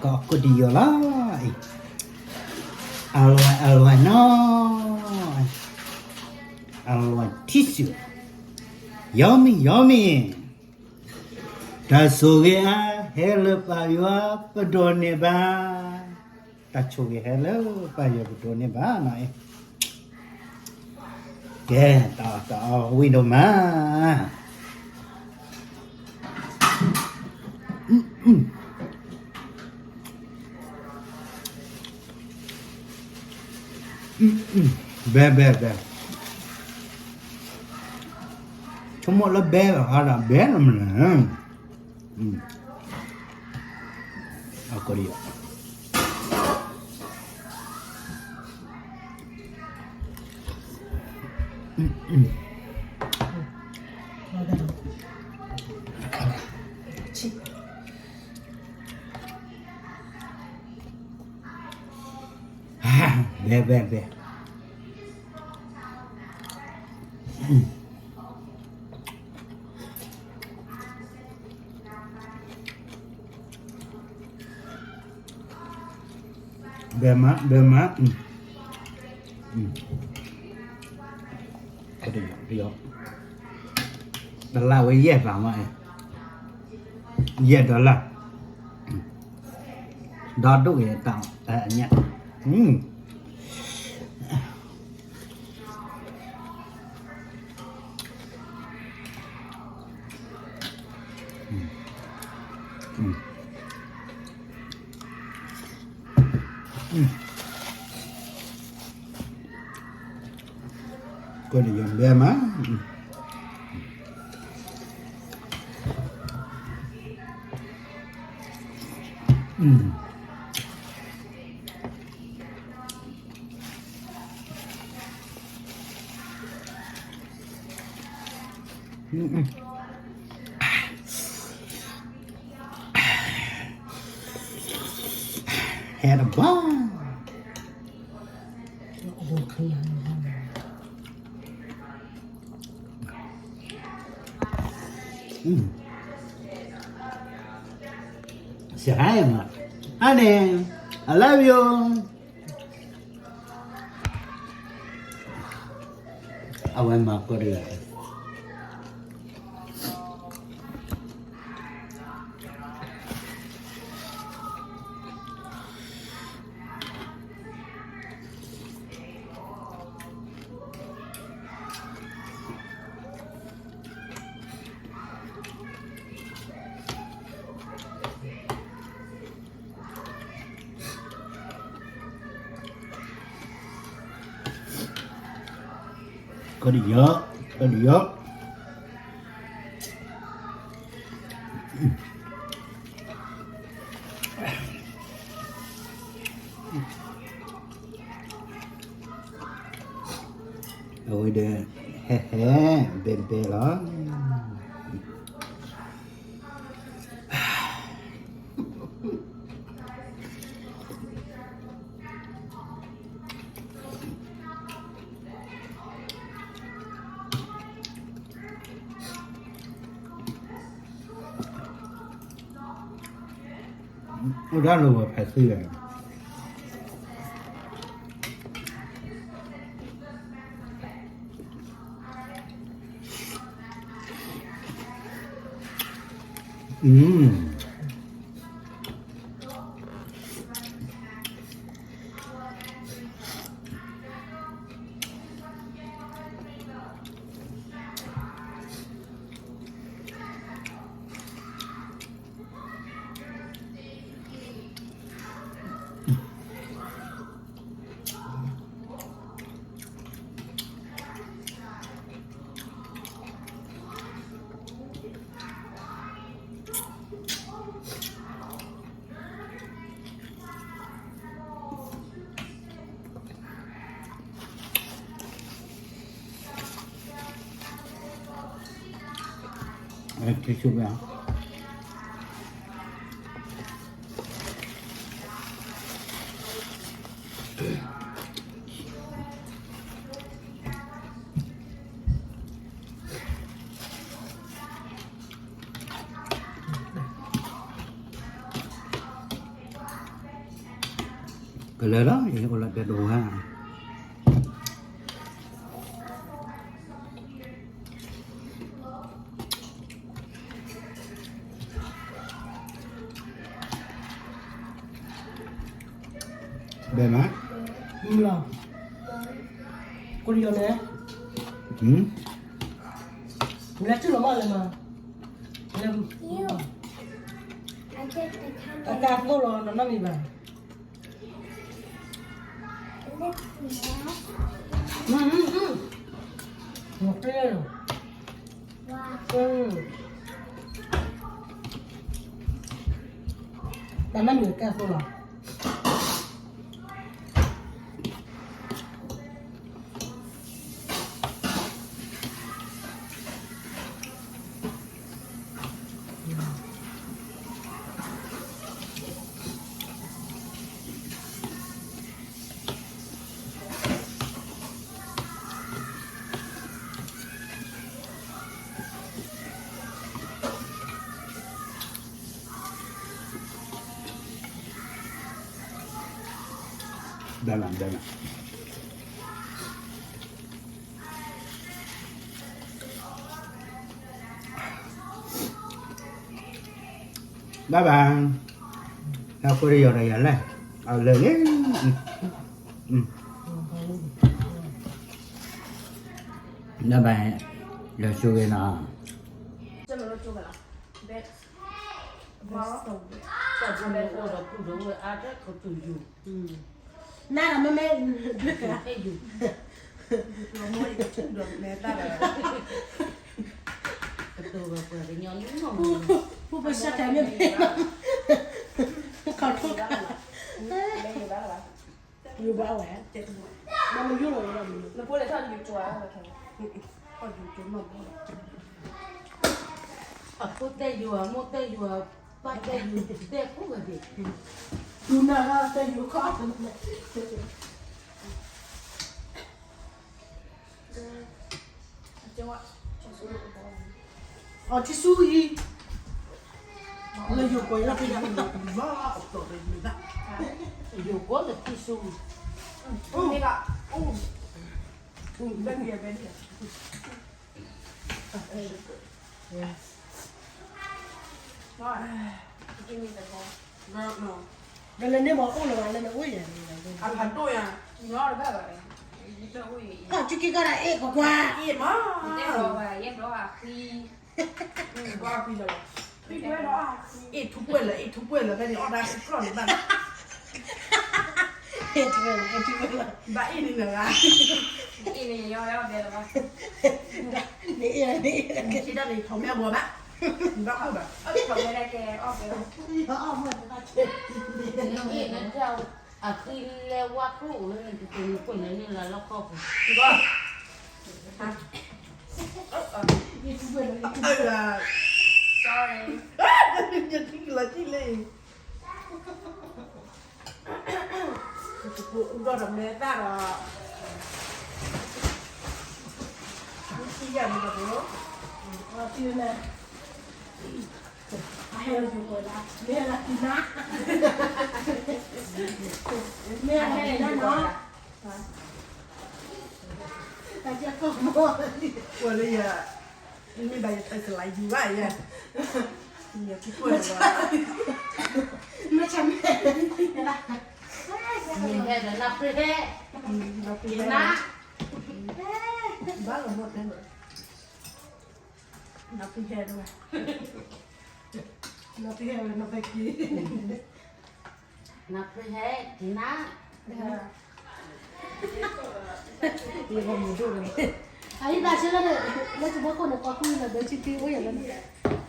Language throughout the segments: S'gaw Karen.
ကီးကဒီးယီၤလီၤ, အံၤ, အလွဲၢ်အလွဲၢ်နီၤ, အလွဲၢ်ထံစူၤ, yummy yummy, တၢ်ဆိၣ်ဂ့ၤအါ ဟဲလၢပၢ်ယွၤပဒိးန့ၢ်ဘၣ်, တၢ်ဆိၣ်ဂ့ၤဟဲလၢပၢ်ယွၤပဒိးန့ၢ်ဘၣ်နီၤ, ကဲ, တၢ်အီၣ်တၢ်အီဝံၤဒိၣ်မး, ဘဲဘဲဘဲ, ဆိကမိၣ်လၢဘဲဘၣ်ဟါဒီးဘဲလီၤမနုၤ, အကီးဒံး, ဘဲဘဲဘဲ, ဘဲမး ဘဲမး, တလၢ်ဝဲယဲၢ်သးမး, ယဲၢ်ဒီလၢ်, ဒီဒိၣ်က့ၤတၢ်အညၣ်, ကီးဒံးယီၤဘဲမး, ဟဲတဘၣ်, စဟါမး, honey, I love you. အဝဲမၤကီးတဂၤ ကီးဒံးယီၤ, ကီးဒံးယီၤ, အဝဲဒီး ဟဲဟဲ ဘဲဘဲလီၤ. အိၣ်ဒၣ်လိာ်ဝဲဖဲသ့ၣ်ဝဲ လၢလီၤ ယအိၣ်လၢဒဲတဝါ ဘဲမး လီၤ ကိးယီၤန့ၣ် လဲၤထူလီၤမးလဲၤမး လဲၤ အကါသိလီၤ တနီတမံၤဘၣ် တၢ်မ့ၢ်နုာ်ကဲသိလီၤ ဒၣ်နၤ ဒၣ်နၤ ဘၣ်ဘၣ် ဟဲဃိဒီးယီၤဒီးယၤလဲၣ် အလၢာ်န့ၣ် ဘၣ်ဘၣ် လၢာ်ဆိဂ့ၤနီၤ နၤမ့မ့ၢ် ကတိၤပှၤကညီ ပူၤပဆၢတၢ်မ့ၢ်မ့ၢ် ခီၣ်ထူခါ ယူၤဘၣ်ဝဲ နမ့ၢ်ယူၤလီၤဝဲဒၣ်မ့ၢ် နဖိလဲၤထီၣ်ယူၤကၠိၤဧါ ထီၣ်ယူၤကၠိၤနီၢ်ဘီ အဖိတဲယူၤ အမိၢ်တဲယူၤ အပၢ်တဲယူၤ တဲခိၣ်ဝဲဒၣ် ယူၤနၤတဲယူၤခီၣ် အီၤထံဆူအံၤ လၢယိၤကီၢ်လၢဖဲယၤ ဘၣ်အီၣ်တီၢ်ဒီးယိၤဘၣ် ယိၤကီၢ်လၢထံဆူ မ့ၢ်ဘၣ် အိၣ် ဘဲနံၤဘဲနံၤ ဒီးလၢန့ၣ်မ့ၢ်အိၣ်လၢၤဘၣ်လၢနအိၣ်ယၤ အဖးဒိၣ်ယၤ အီၣ်က့ၤကီၢ်ဒၣ်အ့ၣ်ကွၢ်ကွၢ် အ့ၣ်မး အ့ၣ်ထူပှဲၢ်လၢ အ့ၣ်ထူပှဲၢ်လၢ ဖဲန့ၣ်အီၣ်ဒၣ်စံၣ်ကျီၢ်န့ၣ်ဘၣ် ဘၣ်အ့ၣ်န့ၣ်လၢၤဂၤ န့ၣ်အ့ၣ် န့ၣ်အ့ၣ် ထံၣ်ဒၣ်န့ၣ် ထီၣ်မဲဘီဘၣ် ဘၣ်အီၣ်ဘၣ် အီၣ်မ့ၢ်တဘၣ်ကဲ အီၣ်ဘၣ် အဃံလဲၤဝါကျိၣ်လၢနကတနံၤကွၢ်န့ၣ်န့ၣ်လၢလီၢ်ခီပူၤ sorry ယထံၣ်လီၤကံၣ်လၢ ဒီးမဲာ်သၣ်ဒီး မ့ၢ်ထံၣ်ယၤမ့ၢ်ဒီး အီၣ်တံၢ်န့ၣ် အဟဲလီၤယိၤကီၢ်လၢ မ့ၢ်ဟဲလီၤတံၢ်နါ မ့ၢ်ဟဲလီၤတံၢ်နါနီၤ တၢ်ကဲကီၢ်မီၢ် ကွၢ်လၢယၤ မ့ၢ်ဘၣ်ယတၢ်ကလၤယူၤဘၣ်ယၤ ယထံၣ်ကွၢ်လၢ မ့ၢ်ဆါမ့ၢ် မ့ၢ်ဟဲဒီးနၢ်ဖျ့ဟဲ နၢ်ဖျ့ဟဲ ဘၣ်လီၤမီၢ်တဲ နၢ်ဖျ့ဟဲဒၣ် နၢ်ဖျ့ဟဲဝဲ နၢ်ဖျ့က့ၤ နၢ်ဖျ့ဟဲက့ၤနၤ ယကမူၤဒိၣ်လီၤ အအံၤဘၣ်ဆၣ်လၢ လၢတဘိခိၣ်န့ၣ် ပှၤကူလၢဘၢဆံဖံအိၣ်ယၤလၢ ဖံယၤ က့ၤက့ၤက့ၤ ယမံၤယမံၤ ယဲအီၤခီနီ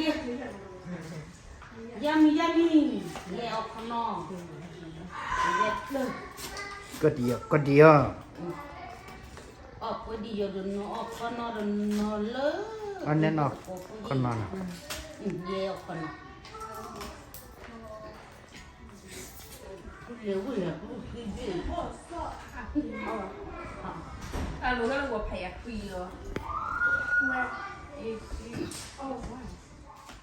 ယဲကျၢၢ် ကဒံယီၤ ကဒံယီၤ အီၣ်ကဒံယီၤဒီးနီၤ အီၣ်ခီနီဒီးနီၤလၢ အီၣ်နဲနီၤ ခီနီနီၤ ယဲအီၤခီနီ လဲၤဝဲယၤ ကလုၢ်သံဘ့ၣ် အလိၤလၢ 我拍呀，可以了。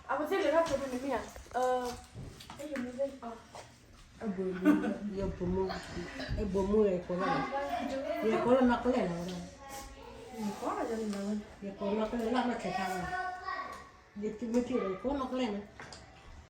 အဝဲသ့ၣ်လဲၤထီၣ်ဖဲန့ၣ်မ့ၢ်ဧါ အဲ ယမ့ၢ်သ့ၣ် အ ဘိမူ, ယဘိမူ, ယဘိမူယကိးလီၤ, ယကိးလီၤနီၢ်ကလဲၣ်လီၤဝဲဒၣ်, ယကိးနီၢ်ကလဲၣ်လၢနီၢ်ဆဲးခါလီၤ, ယမ့ၢ်ထံၣ်ဒီးယကိးနီၢ်ကလဲၣ်န့ၣ်